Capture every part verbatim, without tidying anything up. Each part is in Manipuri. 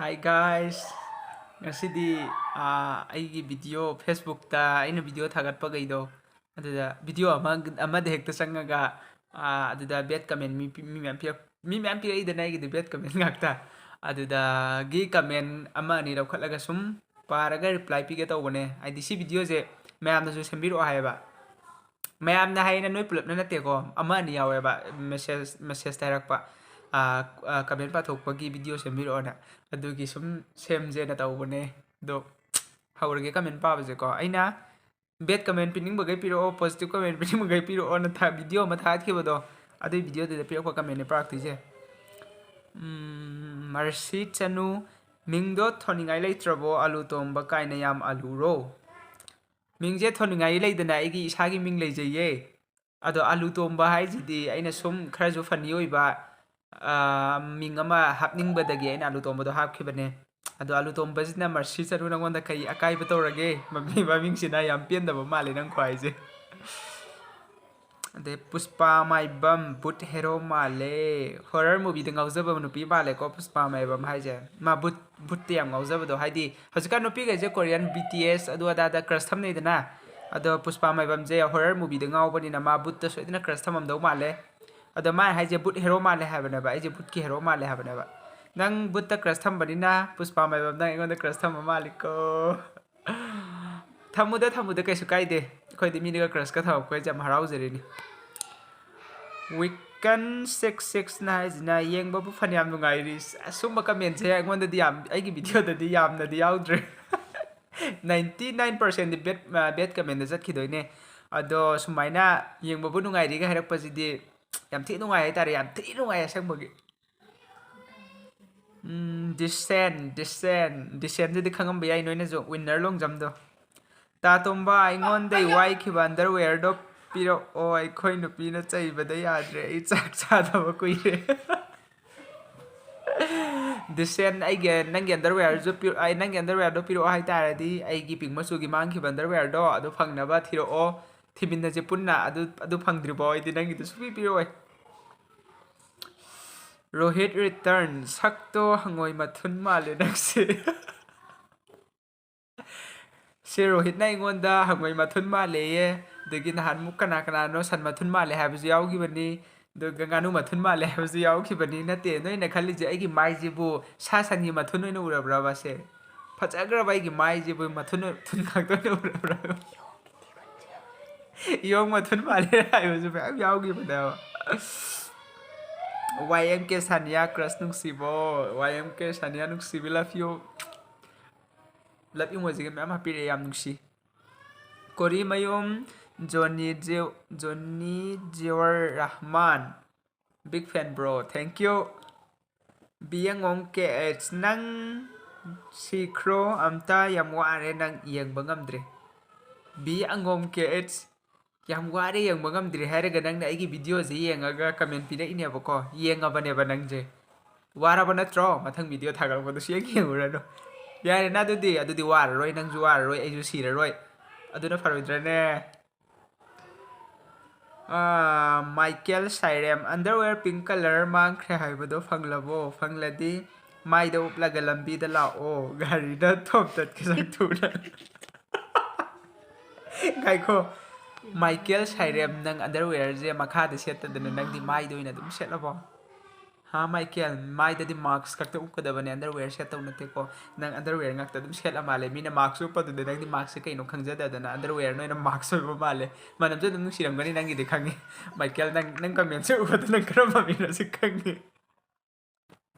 Hi guys, ꯉꯁꯤꯗꯤ ꯑꯥ, ꯑꯩꯒꯤ ꯚꯤꯗꯤꯑꯣ, ꯐꯦꯁꯕꯨꯛꯇ ꯑꯩꯅ ꯚꯤꯗꯤꯑꯣ ꯊꯥꯒꯠꯄꯈꯩꯗꯣ, ꯑꯗꯨꯗ ꯚꯤꯗꯤꯑꯣ ꯑꯃ, ꯑꯃꯗ ꯍꯦꯛꯇ ꯆꯪꯉꯒ, ꯑꯥ, ꯑꯗꯨꯗ ꯕꯦꯠ ꯀꯃꯦꯟ ꯃꯤ ꯄꯤ-, ꯃꯤ ꯃꯌꯥꯝ ꯄꯤꯔꯛ-, ꯃꯤ ꯃꯌꯥꯝ ꯄꯤꯔꯛꯏꯗꯅ ꯑꯩꯒꯤꯗꯤ ꯕꯦꯠ ꯀꯃꯦꯟ ꯉꯥꯛꯇ꯫ ꯑꯗꯨꯗꯒꯤ ꯀꯃꯦꯟ ꯑꯃ ꯑꯅꯤ ꯂꯧꯈꯠꯂꯒ ꯁꯨꯝ ꯄꯥꯔꯒ ꯔꯤꯄ꯭ꯂꯥꯏ ꯄꯤꯒꯦ ꯇꯧꯕꯅꯦ꯫ ꯍꯥꯏꯗꯤ ꯁꯤ ꯚꯤꯗꯤꯑꯣꯁꯦ ꯃꯌꯥꯝꯅꯁꯨ ꯁꯦꯝꯕꯤꯔꯛꯑꯣ ꯍꯥꯏꯌꯦꯕ꯫ ꯃꯌꯥꯝꯅ ꯍꯥꯏꯅ ꯅꯣꯏ ꯄꯨꯂꯞꯅ ꯅꯠꯇꯦꯀꯣ, ꯑꯃ ꯑꯅꯤ ꯌꯥꯎꯋꯦꯕ ꯃꯦꯁꯦꯖ, ꯃꯦꯁꯦꯖꯇ ꯍꯥꯏꯔꯛꯄ, ꯑꯥ, ꯑꯥ, ꯀꯃꯦꯟ ꯄꯥꯊꯣꯛꯄꯒꯤ ꯚꯤꯗꯤꯑꯣ ꯁꯦꯝꯕꯤꯔꯛꯑꯣꯅ꯫ ꯑꯗꯨꯒꯤ ꯁꯨꯝ ꯁꯦꯝꯖꯦꯅ ꯇꯧꯕꯅꯦ꯫ ꯑꯗꯣ ꯍꯧꯔꯒꯦ ꯀꯃꯦꯟ ꯄꯥꯕꯁꯦꯀꯣ꯫ ꯑꯩꯅ ꯕꯦꯠ ꯀꯃꯦꯟ ꯄꯤꯅꯤꯡꯕꯈꯩ ꯄꯤꯔꯛꯑꯣ, ꯄꯣꯖꯤꯇꯤꯚ ꯀꯃꯦꯟ ꯄꯤꯅꯤꯡꯕꯈꯩ ꯄꯤꯔꯛꯑꯣꯅ ꯊꯥ-, ꯚꯤꯗꯤꯑꯣ ꯑꯃ ꯊꯥꯒꯠꯈꯤꯕꯗꯣ, ꯑꯗꯨꯏ ꯚꯤꯗꯤꯑꯣꯗꯨꯗ ꯄꯤꯔꯛꯄ ꯀꯃꯦꯟꯅꯦ ꯄꯥꯔꯛꯇꯣꯏꯁꯦ꯫ ꯎꯝ, ꯃꯔꯁꯤ ꯆꯅꯨ, "ꯃꯤꯡꯗꯣ ꯊꯣꯟꯅꯤꯡꯉꯥꯏ ꯂꯩꯇ꯭ꯔꯕꯣ? ꯑꯂꯨ ꯇꯣꯝꯕ ꯀꯥꯏꯅ ꯌꯥꯝ ꯑꯂꯨꯔꯣ?" ꯃꯤꯡꯁꯦ ꯊꯣꯟꯅꯤꯡꯉꯥꯏ ꯂꯩꯗꯅ ꯑꯩꯒꯤ ꯏꯁꯥꯒꯤ ꯃꯤꯡ ꯂꯩꯖꯩꯌꯦ꯫ ꯑꯗꯣ ꯑꯂꯨ ꯇꯣꯝꯕ ꯍꯥꯏꯁꯤꯗꯤ ꯑꯩꯅ ꯁꯨꯝ ꯈꯔꯁꯨ ꯐꯟꯅꯤ ꯑꯣꯏꯕ, ꯑꯥ, ꯃꯤꯡ ꯑꯃ ꯍꯥꯞꯅꯤꯡꯕꯗꯒꯤ ꯑꯩꯅ ꯑꯂꯨ ꯇꯣꯝꯕꯗꯣ ꯍꯥꯞꯈꯤꯕꯅꯦ꯫ ꯑꯗꯣ ꯑꯂꯨ ꯇꯣꯝꯕꯁꯤꯅ ꯃꯔꯁꯤ ꯆꯅꯨ ꯅꯪꯉꯣꯟꯗ ꯀꯔꯤ ꯑꯀꯥꯏꯕ ꯇꯧꯔꯒꯦ? ꯃꯃꯤꯡ, ꯃꯃꯤꯡꯁꯤꯅ ꯌꯥꯝ ꯄꯦꯟꯗꯕ ꯃꯥꯜꯂꯦ ꯅꯪ ꯈ꯭ꯋꯥꯏꯁꯦ꯫ ꯑꯗꯩ ꯄꯨꯁꯄꯥ ꯃꯥꯏꯕꯝ, ꯕꯨꯠ ꯍꯦꯔꯣ ꯃꯥꯜꯂꯦ꯫ ꯍꯣꯔꯔ ꯃꯨꯚꯤꯗ ꯉꯥꯎꯖꯕ ꯅꯨꯄꯤ ꯃꯥꯜꯂꯦꯀꯣ ꯄꯨꯁꯄꯥ ꯃꯥꯏꯕꯝ ꯍꯥꯏꯁꯦ꯫ ꯃꯥ ꯕꯨꯠ, ꯕꯨꯠꯇ ꯌꯥꯝ ꯉꯥꯎꯖꯕꯗꯣ꯫ ꯍꯥꯏꯗꯤ ꯍꯧꯖꯤꯛꯀꯥꯟ ꯅꯨꯄꯤꯈꯩꯁꯦ ꯀꯣꯔꯤꯌꯟ ꯕꯤ ꯇꯤ ꯑꯦꯁ ꯑꯗꯨ ꯑꯗꯥꯗ ꯀ꯭ꯔꯁ ꯊꯝꯅꯩꯗꯅ꯫ ꯑꯗꯣ ꯄꯨꯁꯄꯥ ꯃꯥꯏꯕꯝꯁꯦ ꯍꯣꯔꯔ ꯃꯨꯚꯤꯗ ꯉꯥꯎꯕꯅꯤꯅ ꯃꯥ ꯕꯨꯠꯇ ꯁꯣꯏꯗꯅ ꯀ꯭ꯔꯁ ꯊꯝꯃꯝꯗꯧ ꯃꯥꯜꯂꯦ꯫ ꯑꯗꯣ ꯃꯥꯅ ꯍꯥꯏꯁꯦ ꯕꯨꯠ ꯍꯦꯔꯣ ꯃꯥꯜꯂꯦ ꯍꯥꯏꯕꯅꯦꯕ, ꯑꯩꯁꯦ ꯕꯨꯠꯀꯤ ꯍꯦꯔꯣ ꯃꯥꯜꯂꯦ ꯍꯥꯏꯕꯅꯦꯕ꯫ ꯅꯪ ꯕꯨꯠꯇ ꯀ꯭ꯔꯁ ꯊꯝꯕꯅꯤꯅ ꯄꯨꯁꯄꯥ ꯃꯥꯏꯕꯝ ꯅꯪ ꯑꯩꯉꯣꯟꯗ ꯀ꯭ꯔꯁ ꯊꯝꯕ ꯃꯥꯜꯂꯤꯀꯣ꯫ ꯊꯝꯃꯨꯗ, ꯊꯝꯃꯨꯗ, ꯀꯩꯁꯨ ꯀꯥꯏꯗꯦ꯫ ꯑꯩꯈꯣꯏꯗꯤ ꯃꯤꯅꯒ ꯀ꯭ꯔꯁꯀ ꯊꯝꯃꯛꯄ ꯍꯥꯏꯁꯦ ꯌꯥꯝ ꯍꯔꯥꯎꯖꯔꯤꯅꯤ꯫ ꯋꯤꯀꯟ ꯁꯤꯛꯁ ꯁꯤꯛꯁꯅ ꯍꯥꯏꯁꯤꯅ, "ꯌꯦꯡꯕꯕꯨ ꯐꯅꯌꯥꯝ ꯅꯨꯡꯉꯥꯏꯔꯤ꯫" ꯑꯁ, ꯑꯁꯨꯝꯕ ꯀꯃꯦꯟꯁꯦ ꯑꯩꯉꯣꯟꯗꯗꯤ ꯌꯥꯝ, ꯑꯩꯒꯤ ꯚꯤꯗꯤꯑꯣꯗꯗꯤ ꯌꯥꯝꯅꯗꯤ ꯌꯥꯎꯗ꯭ꯔꯦ꯫ ꯅꯥꯏꯟꯇꯤ ꯅꯥꯏꯟ ꯄꯥꯔꯁꯦꯟꯗꯤ ꯕꯦꯠ, ꯑ, ꯕꯦꯠ ꯀꯃꯦꯟꯗ ꯆꯠꯈꯤꯗꯣꯏꯅꯦ꯫ ꯑꯗꯣ ꯁꯨꯃꯥꯏꯅ "ꯌꯦꯡꯕꯕꯨ ꯅꯨꯡꯉꯥꯏꯔꯤꯒ" ꯍꯥꯏꯔꯛꯄꯁꯤꯗꯤ ꯌꯥꯝ ꯊꯤ ꯅꯨꯡꯉꯥꯏ ꯍꯥꯏꯇꯥꯔꯦ, ꯌꯥꯝ ꯊꯤ ꯅꯨꯡꯉꯥꯏ ꯑꯁꯦꯡꯕꯒꯤ꯫ ꯎꯝ, ꯗꯤꯁꯦꯟ, ꯗꯤꯁꯦꯟ, ꯗꯤꯁꯦꯟꯁꯤꯗꯤ ꯈꯪꯉꯝꯕ ꯌꯥꯏ ꯅꯣꯏꯅꯁꯨ, ꯋꯤꯟꯅꯔ ꯂꯣꯡꯖꯝꯗꯣ꯫ "ꯇꯥ ꯇꯣꯝꯕ, ꯑꯩꯉꯣꯟꯗꯩ ꯋꯥꯏꯈꯤꯕ ꯑꯟꯗꯔꯋꯦꯌꯔꯗꯣ ꯄꯤꯔꯛꯑꯣ, ꯑꯩꯈꯣꯏ ꯅꯨꯄꯤꯅ ꯆꯩꯕꯗ ꯌꯥꯗ꯭ꯔꯦ, ꯑꯩ ꯆꯥꯛ ꯆꯥꯗꯕ ꯀꯨꯏꯔꯦ꯫" ꯗꯤꯁꯦꯟ, ꯑꯩꯒꯤ, ꯅꯪꯒꯤ ꯑꯟꯗꯔꯋꯦꯌꯔꯁꯨ ꯄꯤꯔꯛ-, ꯑꯩ, ꯅꯪꯒꯤ ꯑꯟꯗꯔꯋꯦꯌꯔꯗꯣ ꯄꯤꯔꯛꯑꯣ ꯍꯥꯏꯇꯥꯔꯗꯤ, ꯑꯩꯒꯤ ꯄꯤꯡ ꯃꯆꯨꯒꯤ ꯃꯥꯡꯈꯤꯕ ꯑꯟꯗꯔꯋꯦꯌꯔꯗꯣ ꯑꯗꯨ ꯐꯪꯅꯕ ꯊꯤꯔꯛꯑꯣ, ꯊꯤꯃꯤꯟꯅꯁꯦ ꯄꯨꯟꯅ꯫ ꯑꯗꯨ, ꯑꯗꯨ ꯐꯪꯗ꯭ꯔꯤꯕꯣ ꯑꯩꯗꯤ ꯅꯪꯒꯤꯗꯨ ꯁꯨꯡꯄꯤ ꯄꯤꯔꯛꯑꯣꯏ꯫ ꯔꯣꯍꯤꯠ return, ꯁꯛꯇꯣ ꯍꯪꯉꯣꯏ ꯃꯊꯨꯟ ꯃꯥꯜꯂꯦ ꯅꯪꯁꯦ꯫ ꯁꯤ ꯔꯣꯍꯤꯠꯅ ꯑꯩꯉꯣꯟꯗ ꯍꯪꯉꯣꯏ ꯃꯊꯨꯟ ꯃꯥꯜꯂꯦꯌꯦ꯫ ꯑꯗꯒꯤ ꯅꯍꯥꯟꯃꯨꯛ ꯀꯅꯥ ꯀꯅꯥꯅꯣ ꯁꯟ ꯃꯊꯨꯟ ꯃꯥꯜꯂꯦ ꯍꯥꯏꯕꯁꯨ ꯌꯥꯎꯈꯤꯕꯅꯤ, ꯑꯗꯨꯒ ꯉꯥꯅꯨ ꯃꯊꯨꯟ ꯃꯥꯜꯂꯦ ꯍꯥꯏꯕꯁꯨ ꯌꯥꯎꯈꯤꯕꯅꯤ꯫ ꯅꯠꯇꯦ, ꯅꯣꯏꯅ ꯈꯜꯂꯤꯁꯦ ꯑꯩꯒꯤ ꯃꯥꯏꯁꯤꯕꯨ ꯁꯥ ꯁꯟꯒꯤ ꯃꯊꯨꯟ ꯑꯣꯏꯅ ꯎꯔꯕ꯭ꯔꯕ? ꯁꯦ ꯐꯖꯈ꯭ꯔꯕ ꯑꯩꯒꯤ ꯃꯥꯏꯁꯤꯕꯨ ꯃꯊꯨꯟ, ꯃꯊꯨꯟ ꯉꯥꯛꯇ ꯑꯣꯏꯅ ꯎꯔꯕ꯭ꯔꯕ? ꯏꯌꯣꯡ ꯃꯊꯨꯟ ꯃꯥꯜꯂꯦ ꯍꯥꯏꯕꯁꯨ ꯃꯌꯥꯝ ꯌꯥꯎꯈꯤꯕꯅꯦꯕ꯫ Y M K Sania crush ꯅꯨꯡꯁꯤꯕꯣ, ꯋꯥꯏ ꯑꯦꯝ ꯀꯦ ꯁꯥꯅꯤꯌꯥ ꯅꯨꯡꯁꯤꯕꯤ, love you꯫ Love emojiꯒ ꯃꯌꯥꯝ ꯍꯥꯞꯄꯤꯔꯛꯑꯦ, ꯌꯥꯝ ꯅꯨꯡꯁꯤ꯫ ꯀꯣꯔꯤꯃꯌꯨꯝ ꯖꯣꯅꯤ ꯖꯦ-, Joni Ziaur Rahman, big fan bro, thank you꯫ B ꯑꯉꯣꯝ ꯀꯦ ꯑꯩꯆ, ꯅꯪ ꯁꯤꯈ꯭ꯔꯣ ꯑꯝꯇ, ꯌꯥꯝ ꯋꯥꯔꯦ ꯅꯪ ꯌꯦꯡꯕ ꯉꯝꯗ꯭ꯔꯦ꯫ ꯕꯤ ꯑꯉꯣꯝ ꯀꯦ ꯑꯩꯆ, ꯌꯥꯝ ꯋꯥꯔꯦ ꯌꯦꯡꯕ ꯉꯝꯗ꯭ꯔꯦ ꯍꯥꯏꯔꯒ ꯅꯪꯅ ꯑꯩꯒꯤ videoꯁꯦ ꯌꯦꯡꯉꯒ comment ꯄꯤꯔꯛꯏꯅꯦꯕꯀꯣ, ꯌꯦꯡꯉꯕꯅꯦꯕ ꯅꯪꯁꯦ꯫ ꯋꯥꯔꯕ ꯅꯠꯇ꯭ꯔꯣ? ꯃꯊꯪ video ꯊꯥꯒꯠꯂꯛꯄꯗꯁꯨ ꯌꯦꯡ ꯌꯦꯡꯉꯨꯔꯅꯨ꯫ ꯌꯥꯔꯦꯅ ꯑꯗꯨꯗꯤ, ꯑꯗꯨꯗꯤ ꯋꯥꯔꯔꯣꯏ, ꯅꯪꯁꯨ ꯋꯥꯔꯔꯣꯏ, ꯑꯩꯁꯨ ꯁꯤꯔꯔꯣꯏ꯫ ꯑꯗꯨꯅ ꯐꯔꯣꯏꯗ꯭ꯔꯅꯦ? ꯑꯥ, ꯃꯥꯏꯀꯦꯜ ꯁꯥꯏꯔꯦꯝ, underwear pink colour ꯃꯥꯡꯈ꯭ꯔꯦ ꯍꯥꯏꯕꯗꯣ ꯐꯪꯂꯕꯣ? ꯐꯪꯂꯗꯤ ꯃꯥꯏꯗ ꯎꯞꯂꯒ ꯂꯝꯕꯤꯗ ꯂꯥꯛꯑꯣ, ꯒꯥꯔꯤꯗ ꯊꯣꯝꯇꯠꯀꯦ ꯁꯛ ꯊꯨꯅ꯫ ꯉꯥꯏꯈꯣ, ꯃꯥꯏꯀꯦꯜ ꯁꯥꯏꯔꯦꯝ, ꯅꯪ underwearꯁꯦ ꯃꯈꯥꯗ ꯁꯦꯠꯇꯗꯅ ꯅꯪꯗꯤ ꯃꯥꯏꯗ ꯑꯣꯏꯅ ꯑꯗꯨꯝ ꯁꯦꯠꯂꯕꯣ? ꯍꯥ ꯃꯥꯏꯀꯦꯜ, ꯃꯥꯏꯗꯗꯤ mask ꯈꯛꯇ ꯎꯞꯀꯗꯕꯅꯦ, underwear ꯁꯦꯠꯇꯧ ꯅꯠꯇꯦꯀꯣ꯫ ꯅꯪ underwear ꯉꯥꯛꯇ ꯑꯗꯨꯝ ꯁꯦꯠꯂ ꯃꯥꯜꯂꯦ, ꯃꯤꯅ mask ꯎꯞꯄꯗꯨꯗ ꯅꯪꯗꯤ maskꯁꯦ ꯀꯩꯅꯣ ꯈꯪꯖꯗꯗꯅ underwearꯅ ꯑꯣꯏꯅ mask ꯑꯣꯏꯕ ꯃꯥꯜꯂꯦ꯫ ꯃꯅꯝꯁꯨ ꯑꯗꯨꯝ ꯅꯨꯡꯁꯤꯔꯝꯒꯅꯤ ꯅꯪꯒꯤꯗꯤ ꯈꯪꯉꯤ꯫ ꯃꯥꯏꯀꯦꯜ, ꯅꯪ, ꯅꯪ commentꯁꯦ ꯎꯕꯗ ꯅꯪ ꯀꯔꯝꯕ ꯃꯤꯅꯣꯁꯨ ꯈꯪꯉꯤ꯫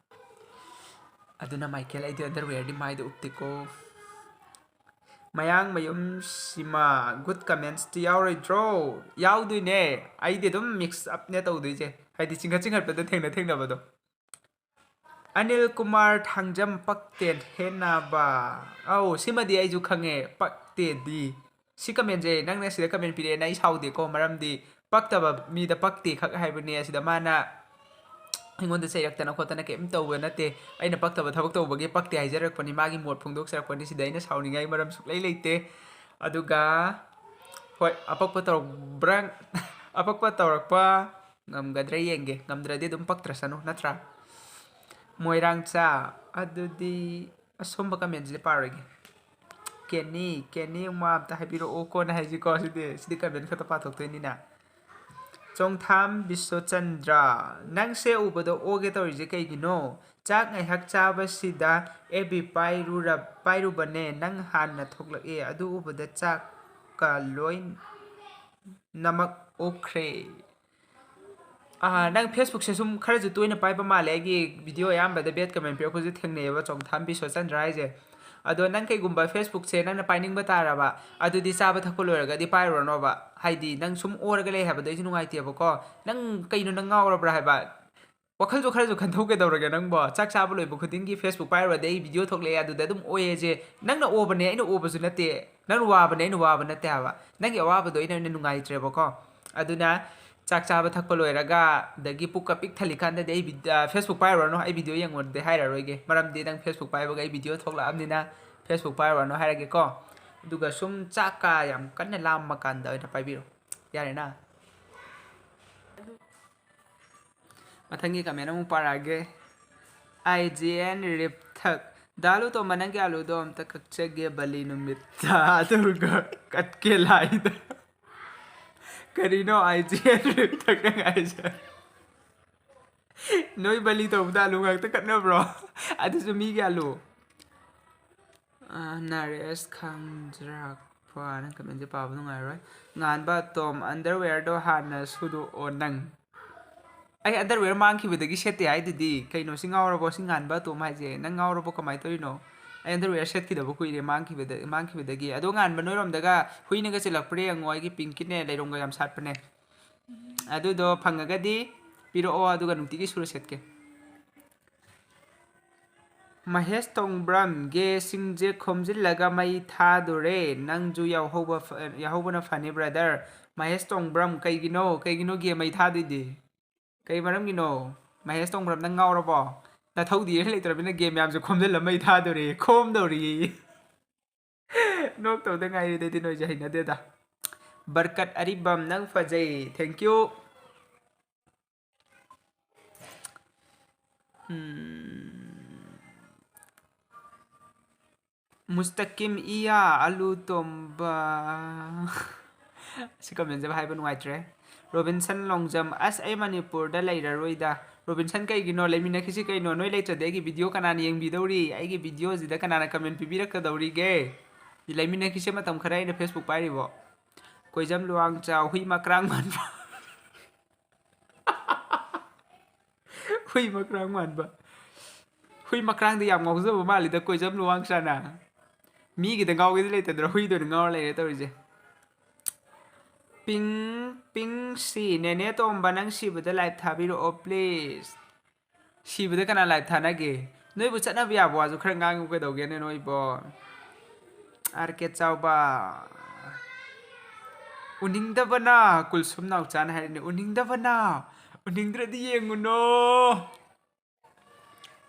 ꯑꯗꯨꯅ ꯃꯥꯏꯀꯦꯜ, ꯑꯩꯗꯤ underwearꯗꯤ ꯃꯥꯏꯗ ꯎꯞꯇꯦꯀꯣ꯫ ꯃꯌꯥꯡꯃꯌꯨꯝ ꯁꯤꯃꯥ, good commentsꯇꯤ ꯌꯥꯎꯔꯣꯏꯗ꯭ꯔꯣ? ꯌꯥꯎꯗꯣꯏꯅꯦ꯫ ꯑꯩꯗꯤ ꯑꯗꯨꯝ mix upꯅꯦ ꯇꯧꯗꯣꯏꯁꯦ, ꯍꯥꯏꯗꯤ ꯆꯤꯡꯈꯠ ꯆꯤꯡꯈꯠꯄꯗ ꯊꯦꯡꯅ ꯊꯦꯡꯅꯕꯗꯣ꯫ ꯑꯅꯤꯜ ꯀꯨꯃꯥꯔ ꯊꯥꯡꯖꯝ, ꯄꯛꯇꯦ ꯍꯦꯟꯅꯕ꯫ ꯑꯧ, ꯁꯤꯃꯗꯤ ꯑꯩꯁꯨ ꯈꯪꯉꯦ, ꯄꯛꯇꯦꯗꯤ꯫ ꯁꯤ commentꯁꯦ ꯅꯪꯅ ꯁꯤꯗ comment ꯄꯤꯔꯛꯑꯦꯅ ꯑꯩ ꯁꯥꯎꯗꯦꯀꯣ, ꯃꯔꯝꯗꯤ ꯄꯛꯇꯕ ꯃꯤꯗ ꯄꯛꯇꯦ ꯈꯛ ꯍꯥꯏꯕꯅꯦ꯫ ꯑꯁꯤꯗ ꯃꯥꯅ ꯑꯩꯉꯣꯟꯗ ꯆꯩꯔꯛꯇꯅ ꯈꯣꯠꯇꯅ ꯀꯩꯝ ꯇꯧꯕ ꯅꯠꯇꯦ꯫ ꯑꯩꯅ ꯄꯛꯇꯕ ꯊꯕꯛ ꯇꯧꯕꯒꯤ ꯄꯛꯇꯦ ꯍꯥꯏꯖꯔꯛꯄꯅꯤ, ꯃꯥꯒꯤ ꯃꯣꯠ ꯐꯣꯡꯗꯣꯛꯆꯔꯛꯄꯅꯤ꯫ ꯁꯤꯗ ꯑꯩꯅ ꯁꯥꯎꯅꯤꯡꯉꯥꯏ ꯃꯔꯝ ꯁꯨꯛꯂꯩ ꯂꯩꯇꯦ꯫ ꯑꯗꯨꯒ ꯍꯣꯏ, ꯑꯄꯛꯄ ꯇꯧꯔꯛꯄ꯭ꯔꯥ, ꯑꯄꯛꯄ ꯇꯧꯔꯛꯄ ꯉꯝꯒꯗ꯭ꯔꯥ ꯌꯦꯡꯒꯦ, ꯉꯝꯗ꯭ꯔꯗꯤ ꯑꯗꯨꯝ ꯄꯛꯇ꯭ꯔꯁꯅꯨ, ꯅꯠꯇ꯭ꯔꯥ? ꯃꯣꯏꯔꯥꯡꯆꯥ, ꯑꯗꯨꯗꯤ ꯑꯁꯣꯝꯕ comment ꯁꯤꯗꯤ ꯄꯥꯔꯣꯏꯒꯦ꯫ ꯀꯦꯅꯤ, ꯀꯦꯅꯤ ꯎꯃꯥ ꯑꯝꯇ ꯍꯥꯏꯕꯤꯔꯛꯑꯣ ꯀꯣꯟꯅ ꯍꯥꯏꯁꯤꯀꯣ꯫ ꯁꯤꯗꯤ, ꯁꯤꯗꯤ comment ꯈꯛꯇ ꯄꯥꯊꯣꯛꯇꯣꯏꯅꯤꯅ꯫ ꯆꯣꯡꯊꯥꯝ ꯕꯤꯁ꯭ꯋꯆꯟꯗ꯭ꯔ, ꯅꯪꯁꯦ ꯎꯕꯗ ꯑꯣꯒꯦ ꯇꯧꯔꯤꯁꯦ ꯀꯩꯒꯤꯅꯣ? ꯆꯥꯛ ꯉꯥꯏꯍꯥꯛ ꯆꯥꯕꯁꯤꯗ F B ꯄꯥꯏꯔꯨꯔ-, ꯄꯥꯏꯔꯨꯕꯅꯦ, ꯅꯪ ꯍꯥꯟꯅ ꯊꯣꯛꯂꯛꯑꯦ, ꯑꯗꯨ ꯎꯕꯗ ꯆꯥꯛꯀ ꯂꯣꯏꯅꯃꯛ ꯑꯣꯛꯈ꯭ꯔꯦ꯫ ꯑꯥ, ꯅꯪ Facebook ꯁꯦ ꯁꯨꯝ ꯈꯔꯁꯨ ꯇꯣꯏꯅ ꯄꯥꯏꯕ ꯃꯥꯜꯂꯦ꯫ ꯑꯩꯒꯤ video ꯑꯌꯥꯝꯕꯗ bad comment ꯄꯤꯔꯛꯄꯁꯨ ꯊꯦꯡꯅꯩꯌꯦꯕ, ꯆꯣꯡꯊꯥꯝ ꯕꯤꯁ꯭ꯋꯆꯟꯗ꯭ꯔ ꯍꯥꯏꯁꯦ꯫ ꯑꯗꯣ ꯅꯪ ꯀꯩꯒꯨꯝꯕ Facebook ꯁꯦ ꯅꯪꯅ ꯄꯥꯏꯅꯤꯡꯕ ꯇꯥꯔꯕ, ꯑꯗꯨꯗꯤ ꯆꯥꯕ ꯊꯛꯄ ꯂꯣꯏꯔꯒꯗꯤ ꯄꯥꯏꯔꯨꯔꯅꯣꯕ꯫ ꯍꯥꯏꯗꯤ ꯅꯪ ꯁꯨꯝ ꯑꯣꯔꯒ ꯂꯩ ꯍꯥꯏꯕꯗꯣ ꯑꯩꯁꯨ ꯅꯨꯡꯉꯥꯏꯇꯦꯕꯀꯣ꯫ ꯅꯪ ꯀꯩꯅꯣ, ꯅꯪ ꯉꯥꯎꯔꯕ꯭ꯔꯥ ꯍꯥꯏꯕ? ꯋꯥꯈꯜꯁꯨ ꯈꯔꯁꯨ ꯈꯟꯊꯧ ꯀꯩꯗꯧꯔꯒꯦ ꯅꯪꯕꯣ? ꯆꯥꯛ ꯆꯥꯕ ꯂꯣꯏꯕ ꯈꯨꯗꯤꯡꯒꯤ Facebook ꯄꯥꯏꯔꯨꯔꯗꯤ ꯑꯩ video ꯊꯣꯛꯂꯛꯑꯦ, ꯑꯗꯨꯗ ꯑꯗꯨꯝ ꯑꯣꯏꯌꯦꯁꯦ꯫ ꯅꯪꯅ ꯑꯣꯕꯅꯦ, ꯑꯩꯅ ꯑꯣꯕꯁꯨ ꯅꯠꯇꯦ꯫ ꯅꯪ ꯋꯥꯕꯅꯦ, ꯑꯩꯅ ꯋꯥꯕ ꯅꯠꯇꯦ ꯍꯥꯏꯕ꯫ ꯅꯪꯒꯤ ꯑꯋꯥꯕꯗꯣ ꯑꯩꯅ ꯑꯣꯏꯅ ꯅꯨꯡꯉꯥꯏꯇ꯭ꯔꯦꯕꯀꯣ꯫ ꯑꯗꯨꯅ ꯆꯥꯛ ꯆꯥꯕ ꯊꯛꯄ ꯂꯣꯏꯔꯒ, ꯑꯗꯒꯤ ꯄꯨꯛꯀ ꯄꯤꯛ ꯊꯜꯂꯤꯀꯥꯟꯗꯗꯤ ꯑꯩ vid-, ꯑ, Facebook ꯄꯥꯏꯔꯨꯔꯅꯨ, ꯑꯩ video ꯌꯦꯡꯉꯨꯔꯗꯤ ꯍꯥꯏꯔꯔꯣꯏꯒꯦ꯫ ꯃꯔꯝꯗꯤ ꯅꯪ Facebook ꯄꯥꯏꯕꯒ ꯑꯩ video ꯊꯣꯛꯂꯛꯑꯕꯅꯤꯅ Facebook ꯄꯥꯏꯔꯨꯔꯅꯨ ꯍꯥꯏꯔꯒꯦꯀꯣ꯫ ꯑꯗꯨꯒ ꯁꯨꯝ ꯆꯥꯛꯀ ꯌꯥꯝ ꯀꯟꯅ ꯂꯥꯝꯃ ꯀꯥꯟꯗ ꯑꯣꯏꯅ ꯄꯥꯏꯕꯤꯔꯣ꯫ ꯌꯥꯔꯦꯅ? ꯃꯊꯪꯒꯤ comment ꯑꯃꯨꯛ ꯄꯥꯔꯛꯑꯒꯦ꯫ I G N ꯔꯤꯞꯊꯛ꯫ ꯗꯥ ꯂꯨꯇꯣꯝꯕ, ꯅꯪꯒꯤ ꯑꯥꯂꯨꯗꯣ ꯑꯝꯇ ꯀꯛꯆꯒꯦ ꯕꯂꯤ ꯅꯨꯃꯤꯠꯇ, ꯑꯗꯨꯒ ꯀꯠꯀꯦ ꯂꯥꯏꯗ꯫ ꯀꯔꯤꯅꯣ I G N ꯔꯤꯞꯊꯛ ꯅꯪ ꯍꯥꯏꯁꯦ? ꯅꯣꯏ ꯕꯂꯤ ꯇꯧꯕꯗ ꯑꯥꯂꯨ ꯉꯥꯛꯇ ꯀꯠꯅꯕ꯭ꯔꯣ? ꯑꯗꯨꯁꯨ ꯃꯤꯒꯤ ꯑꯥꯂꯨ꯫ ꯑ, ꯅꯔꯦꯁ ꯈꯥꯡꯖ꯭ꯔꯥꯛꯄ, ꯅꯪ comment ꯁꯦ ꯄꯥꯕ ꯅꯨꯡꯉꯥꯏꯔꯣꯏ꯫ ꯉꯥꯟꯕ ꯇꯣꯝ, underwear ꯗꯣ ꯍꯥꯟꯅ ꯁꯨꯗꯣꯛꯑꯣ ꯅꯪ꯫ ꯑꯩ underwear ꯃꯥꯡꯈꯤꯕꯗꯒꯤ ꯁꯦꯠꯇꯦ ꯍꯥꯏꯗꯨꯗꯤ꯫ ꯀꯩꯅꯣ, ꯁꯤ ꯉꯥꯎꯔꯕꯣ? ꯁꯤ ꯉꯥꯟꯕ ꯇꯣꯝ ꯍꯥꯏꯁꯦ? ꯅꯪ ꯉꯥꯎꯔꯕꯣ? ꯀꯃꯥꯏꯅ ꯇꯧꯔꯤꯅꯣ? ꯑꯩ underwear ꯁꯦꯠꯈꯤꯗꯕ ꯀꯨꯏꯔꯦ, ꯃꯥꯡꯈꯤꯕꯗ-, ꯃꯥꯡꯈꯤꯕꯗꯒꯤ꯫ ꯑꯗꯣ ꯉꯥꯟꯕ, ꯅꯣꯏꯔꯣꯝꯗꯒ ꯍꯨꯏꯅꯒ ꯆꯦꯜꯂꯛꯄ꯭ꯔꯥ ꯌꯦꯡꯉꯣ, ꯑꯩꯒꯤ pink ꯀꯤꯅꯦ, ꯂꯩꯔꯣꯡꯒ ꯌꯥꯝ ꯁꯥꯠꯄꯅꯦ꯫ ꯑꯗꯨꯗꯣ ꯐꯪꯉꯒꯗꯤ ꯄꯤꯔꯛꯑꯣ, ꯑꯗꯨꯒ ꯅꯨꯡꯇꯤꯒꯤ ꯁꯨꯔ ꯁꯦꯠꯀꯦ꯫ ꯃꯍꯦꯁ ꯇꯣꯡꯕ꯭ꯔꯝ, gay ꯁꯤꯡꯁꯦ ꯈꯣꯝꯖꯤꯜꯂꯒ ꯃꯩ ꯊꯥꯗꯣꯔꯦ꯫ ꯅꯪꯁꯨ ꯌꯥꯎꯍꯧꯕ ꯐ-, ꯌꯥꯎꯍꯧꯕꯅ ꯐꯅꯤ brother꯫ ꯃꯍꯦꯁ ꯇꯣꯡꯕ꯭ꯔꯝ, ꯀꯩꯒꯤꯅꯣ? ꯀꯩꯒꯤꯅꯣ gay ꯃꯩ ꯊꯥꯗꯣꯏꯗꯤ? ꯀꯩ ꯃꯔꯝꯒꯤꯅꯣ? ꯃꯍꯦꯁ ꯇꯣꯡꯕ꯭ꯔꯝ, ꯅꯪ ꯉꯥꯎꯔꯕꯣ? ꯅꯊꯧꯗꯤ ꯏꯔꯩ ꯂꯩꯇ꯭ꯔꯕꯅꯤꯅ gay ꯃꯌꯥꯝꯁꯦ ꯈꯣꯝꯖꯤꯜꯂ ꯃꯩ ꯊꯥꯗꯣꯔꯦ, ꯈꯣꯝꯗꯧꯔꯤ꯫ ꯅꯣꯛꯇꯧꯗ ꯉꯥꯏꯔꯦꯗ ꯑꯩꯗꯤ ꯅꯣꯏꯁꯦ, ꯍꯩꯅꯗꯦꯗ꯫ ꯕꯔꯀꯠ ꯑꯔꯤꯕꯝ, ꯅꯪ ꯐꯖꯩ꯫ Thank you꯫ ꯎꯝ꯫ ꯃꯨꯁꯇꯀꯤꯝ ꯏꯌꯥ ꯑꯂꯨ ꯇꯣꯝꯕ꯫ ꯁꯤ comment ꯁꯦ ꯍꯥꯏꯕ ꯅꯨꯡꯉꯥꯏꯇ꯭ꯔꯦ꯫ ꯔꯣꯕꯤꯟꯁꯟ ꯂꯣꯡꯖꯝ, ꯑꯁ, ꯑꯩ ꯃꯅꯤꯄꯨꯔꯗ ꯂꯩꯔꯔꯣꯏꯗ꯫ ꯔꯣꯕꯤꯟꯁꯟ, ꯀꯩꯒꯤꯅꯣ? ꯂꯩꯃꯤꯟꯅꯈꯤꯁꯤ ꯀꯩꯅꯣ? ꯅꯣꯏ ꯂꯩꯇ꯭ꯔꯗꯤ ꯑꯩꯒꯤ video ꯀꯅꯥꯅ ꯌꯦꯡꯕꯤꯗꯧꯔꯤ? ꯑꯩꯒꯤ video ꯁꯤꯗ ꯀꯅꯥꯅ comment ꯄꯤꯕꯤꯔꯛꯀꯗꯧꯔꯤꯒꯦ? ꯂꯩꯃꯤꯟꯅꯈꯤꯁꯦ ꯃꯇꯝ ꯈꯔ꯫ ꯑꯩꯅ Facebook ꯄꯥꯏꯔꯤꯕꯣ? ꯀꯣꯏꯖꯝ ꯂꯨꯋꯥꯡꯆꯥꯎ ꯍꯨꯏ ꯃꯀ꯭ꯔꯥꯡ ꯃꯥꯟꯕ꯫ ꯍꯨꯏ ꯃꯀ꯭ꯔꯥꯡ ꯃꯥꯟꯕ꯫ ꯍꯨꯏ ꯃꯀ꯭ꯔꯥꯡꯗ ꯌꯥꯝ ꯉꯥꯎꯖꯕ ꯃꯥꯜꯂꯤꯗ ꯀꯣꯏꯖꯝ ꯂꯨꯋꯥꯡꯆꯥꯅ꯫ ꯃꯤꯒꯤꯗ ꯉꯥꯎꯒꯦꯗꯤ ꯂꯩꯇꯗ꯭ꯔꯥ, ꯍꯨꯏꯗ ꯑꯣꯏꯅ ꯉꯥꯎꯔ ꯂꯩꯔꯦ ꯇꯧꯔꯤꯁꯦ꯫ ꯄꯤꯡ, ꯄꯤꯡ ꯁꯤ, ꯅꯦꯅꯦ ꯇꯣꯝꯕ, ꯅꯪ ꯁꯤꯕꯗ live ꯊꯥꯕꯤꯔꯛꯑꯣ please꯫ ꯁꯤꯕꯗ ꯀꯅꯥ live ꯊꯥꯅꯒꯦ? ꯅꯣꯏꯕꯨ ꯆꯠꯅꯕ ꯌꯥꯕ ꯋꯥꯁꯨ ꯈꯔ ꯉꯥꯡꯉꯨ ꯀꯩꯗꯧꯒꯦꯅꯦ ꯅꯣꯏꯕꯣ? ꯑꯥꯔ ꯀꯦ ꯆꯥꯎꯕ꯫ ꯎꯅꯤꯡꯗꯕꯅ, ꯀꯨꯜꯁꯨꯝ ꯅꯥꯎꯆꯥꯅ ꯍꯥꯏꯔꯤꯅꯦ, ꯎꯅꯤꯡꯗꯕꯅ, ꯎꯅꯤꯡꯗ꯭ꯔꯗꯤ ꯌꯦꯡꯉꯨꯅꯣ꯫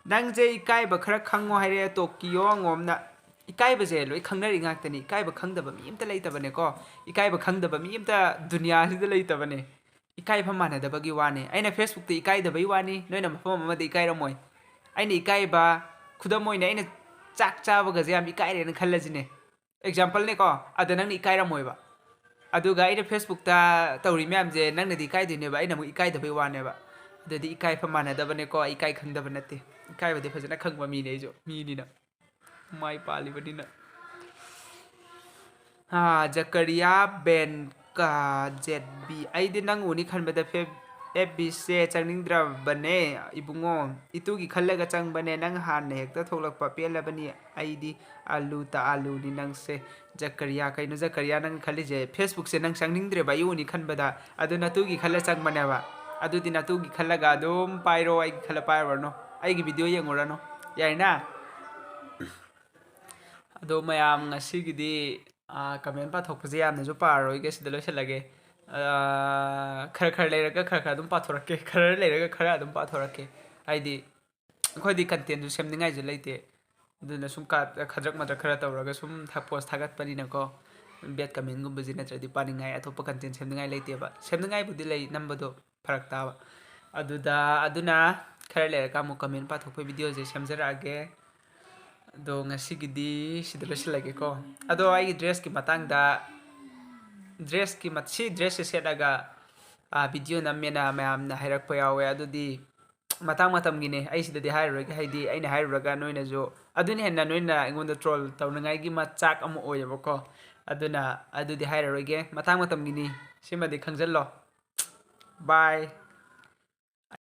ꯅꯪꯁꯦ ꯏꯀꯥꯏꯕ ꯈꯔ ꯈꯪꯉꯣ ꯍꯥꯏꯔꯛꯑꯦ ꯇꯣꯀꯤꯌꯣ ꯑꯉꯣꯝꯅ꯫ ꯏꯀꯥꯏꯕꯁꯦ ꯂꯣꯏ ꯈꯪꯅꯔꯤ ꯉꯥꯛꯇꯅꯤ꯫ ꯏꯀꯥꯏꯕ ꯈꯪꯗꯕ ꯃꯤ ꯑꯝꯇ ꯂꯩꯇꯕꯅꯦꯀꯣ꯫ ꯏꯀꯥꯏꯕ ꯈꯪꯗꯕ ꯃꯤ ꯑꯝꯇ ꯗꯨꯅꯤꯌꯥꯁꯤꯗ ꯂꯩꯇꯕꯅꯦ꯫ ꯏꯀꯥꯏꯐꯝ ꯃꯥꯟꯅꯗꯕꯒꯤ ꯋꯥꯅꯤ꯫ ꯑꯩꯅ Facebook ꯇ ꯏꯀꯥꯏꯗꯕꯩ ꯋꯥꯅꯤ, ꯅꯣꯏꯅ ꯃꯐꯝ ꯑꯃꯗ ꯏꯀꯥꯏꯔꯝꯃꯣꯏ꯫ ꯑꯩꯅ ꯏꯀꯥꯏꯕ, ꯈꯨꯗꯝ ꯑꯣꯏꯅ, ꯑꯩꯅ ꯆꯥꯛ ꯆꯥꯕꯒꯁꯦ ꯌꯥꯝ ꯏꯀꯥꯏꯔꯦꯅ ꯈꯜꯂꯁꯤꯅꯦ꯫ Example ꯅꯦꯀꯣ, ꯑꯗ ꯅꯪꯅ ꯏꯀꯥꯏꯔꯝꯃꯣꯏꯕ꯫ ꯑꯗꯨꯒ ꯑꯩꯅ Facebook ꯇ ꯇꯧꯔꯤ ꯃꯌꯥꯝꯁꯦ ꯅꯪꯅꯗꯤ ꯏꯀꯥꯏꯗꯣꯏꯅꯦꯕ, ꯑꯩꯅ ꯑꯃꯨꯛ ꯏꯀꯥꯏꯗꯕꯩ ꯋꯥꯅꯦꯕ꯫ ꯑꯗꯨꯗꯤ ꯏꯀꯥꯏꯐꯝ ꯃꯥꯟꯅꯗꯕꯅꯦꯀꯣ, ꯑꯩ ꯏꯀꯥꯏ ꯈꯪꯗꯕ ꯅꯠꯇꯦ꯫ ꯏꯀꯥꯏꯕꯗꯤ ꯐꯖꯅ ꯈꯪꯕ ꯃꯤꯅꯦ ꯑꯩꯁꯨ, ꯃꯤꯅꯤꯅ꯫ ꯃꯥꯏ ꯄꯥꯜꯂꯤꯕꯅꯤꯅ꯫ ꯑꯥ, ꯖꯀꯔꯤꯌꯥ ꯕꯦꯟ ꯀ ꯖꯦꯠ ꯕꯤ꯫ ꯑꯩꯗꯤ ꯅꯪ ꯎꯅꯤ ꯈꯟꯕꯗ ꯐꯦ-, F B ꯁꯦ ꯆꯪꯅꯤꯡꯗ꯭ꯔꯕꯅꯦ ꯏꯕꯨꯡꯉꯣ꯫ ꯏꯇꯨꯒꯤ ꯈꯜꯂꯒ ꯆꯪꯕꯅꯦ, ꯅꯪ ꯍꯥꯟꯅ ꯍꯦꯛꯇ ꯊꯣꯛꯂꯛꯄ꯫ ꯄꯦꯜꯂꯕꯅꯤ ꯑꯩꯗꯤ, ꯑꯂꯨ ꯇ ꯑꯂꯨꯅꯤ ꯅꯪꯁꯦ꯫ ꯖꯀꯔꯤꯌꯥ, ꯀꯩꯅꯣ ꯖꯀꯔꯤꯌꯥ ꯅꯪ ꯈꯜꯂꯤꯁꯦ? Facebook ꯁꯦ ꯅꯪ ꯆꯪꯅꯤꯡꯗ꯭ꯔꯦꯕ ꯑꯩ ꯎꯅꯤ ꯈꯟꯕꯗ꯫ ꯑꯗꯨ ꯅꯇꯨꯒꯤ ꯈꯜꯂ ꯆꯪꯕꯅꯦꯕ꯫ ꯑꯗꯨꯗꯤ ꯅꯇꯨꯒꯤ ꯈꯜꯂꯒ ꯑꯗꯨꯝ ꯄꯥꯏꯔꯣ, ꯑꯩꯒꯤ ꯈꯜꯂ ꯄꯥꯏꯔꯨꯔꯅꯨ꯫ ꯑꯩꯒꯤ video ꯌꯦꯡꯉꯨꯔꯅꯨ꯫ ꯌꯥꯏꯅ? ꯑꯗꯣ ꯃꯌꯥꯝ ꯉꯁꯤꯒꯤꯗꯤ, ꯑꯥ, comment ꯄꯥꯊꯣꯛꯄꯁꯦ ꯌꯥꯝꯅꯁꯨ ꯄꯥꯔꯔꯣꯏꯒꯦ, ꯁꯤꯗ ꯂꯣꯏꯁꯤꯜꯂꯒꯦ꯫ ꯑꯥ, ꯈꯔ ꯈꯔ ꯂꯩꯔꯒ ꯈꯔ ꯈꯔ ꯑꯗꯨꯝ ꯄꯥꯊꯣꯔꯛꯀꯦ, ꯈꯔ ꯂꯩꯔꯒ ꯈꯔ ꯑꯗꯨꯝ ꯄꯥꯊꯣꯔꯛꯀꯦ꯫ ꯍꯥꯏꯗꯤ ꯑꯩꯈꯣꯏꯗꯤ content ꯁꯨ ꯁꯦꯝꯅꯤꯡꯉꯥꯏꯁꯨ ꯂꯩꯇꯦ, ꯑꯗꯨꯅ ꯁꯨꯝ ꯀꯥ-, ꯈꯗ꯭ꯔꯛ ꯃꯗ꯭ꯔꯛ ꯈꯔ ꯇꯧꯔꯒ ꯁꯨꯝ ꯊ-, post ꯊꯥꯒꯠꯄꯅꯤꯅꯀꯣ, bad comment ꯒꯨꯝꯕꯁꯤ ꯅꯠꯇ꯭ꯔꯗꯤ ꯄꯥꯅꯤꯡꯉꯥꯏ, ꯑꯇꯣꯞꯄ content ꯁꯦꯝꯅꯤꯡꯉꯥꯏ ꯂꯩꯇꯦꯕ꯫ ꯁꯦꯝꯅꯤꯡꯉꯥꯏꯕꯨꯗꯤ ꯂꯩ, ꯅꯝꯕꯗꯣ ꯐꯔꯛ ꯇꯥꯕ꯫ ꯑꯗꯨꯗ, ꯑꯗꯨꯅ ꯈꯔ ꯂꯩꯔꯒ ꯑꯃꯨꯛ comment ꯄꯥꯊꯣꯛꯄꯩ video ꯁꯦ ꯁꯦꯝꯖꯔꯛꯑꯒꯦ꯫ ꯑꯗꯣ ꯉꯁꯤꯒꯤꯗꯤ ꯁꯤꯗ ꯂꯣꯏꯁꯤꯜꯂꯒꯦꯀꯣ꯫ ꯑꯗꯣ ꯑꯩꯒꯤ dressꯀꯤ ꯃꯇꯥꯡꯗ, dressꯀꯤ ꯃ-, ꯁꯤ dressꯁꯦ ꯁꯦꯠꯂꯒ, ꯑꯥ, video ꯅꯝꯃꯦꯅ ꯃꯌꯥꯝꯅ ꯍꯥꯏꯔꯛꯄ ꯌꯥꯎꯋꯦ꯫ ꯑꯗꯨꯗꯤ ꯃꯇꯥꯡ ꯃꯇꯝꯒꯤꯅꯦ, ꯑꯩ ꯁꯤꯗꯗꯤ ꯍꯥꯏꯔꯔꯣꯏꯒꯦ꯫ ꯍꯥꯏꯗꯤ ꯑꯩꯅ ꯍꯥꯏꯔꯨꯔꯒ ꯅꯣꯏꯅꯁꯨ ꯑꯗꯨꯅ ꯍꯦꯟꯅ ꯅꯣꯏꯅ ꯑꯩꯉꯣꯟꯗ troll ꯇꯧꯅꯉꯥꯏꯒꯤ ꯃꯆꯥꯛ ꯑꯃ ꯑꯣꯏꯌꯦꯕꯀꯣ꯫ ꯑꯗꯨꯅ ꯑꯗꯨꯗꯤ ꯍꯥꯏꯔꯔꯣꯏꯒꯦ, ꯃꯇꯥꯡ ꯃꯇꯝꯒꯤꯅꯤ, ꯁꯤꯃꯗꯤ ꯈꯪꯖꯜꯂꯣ꯫ Bye꯫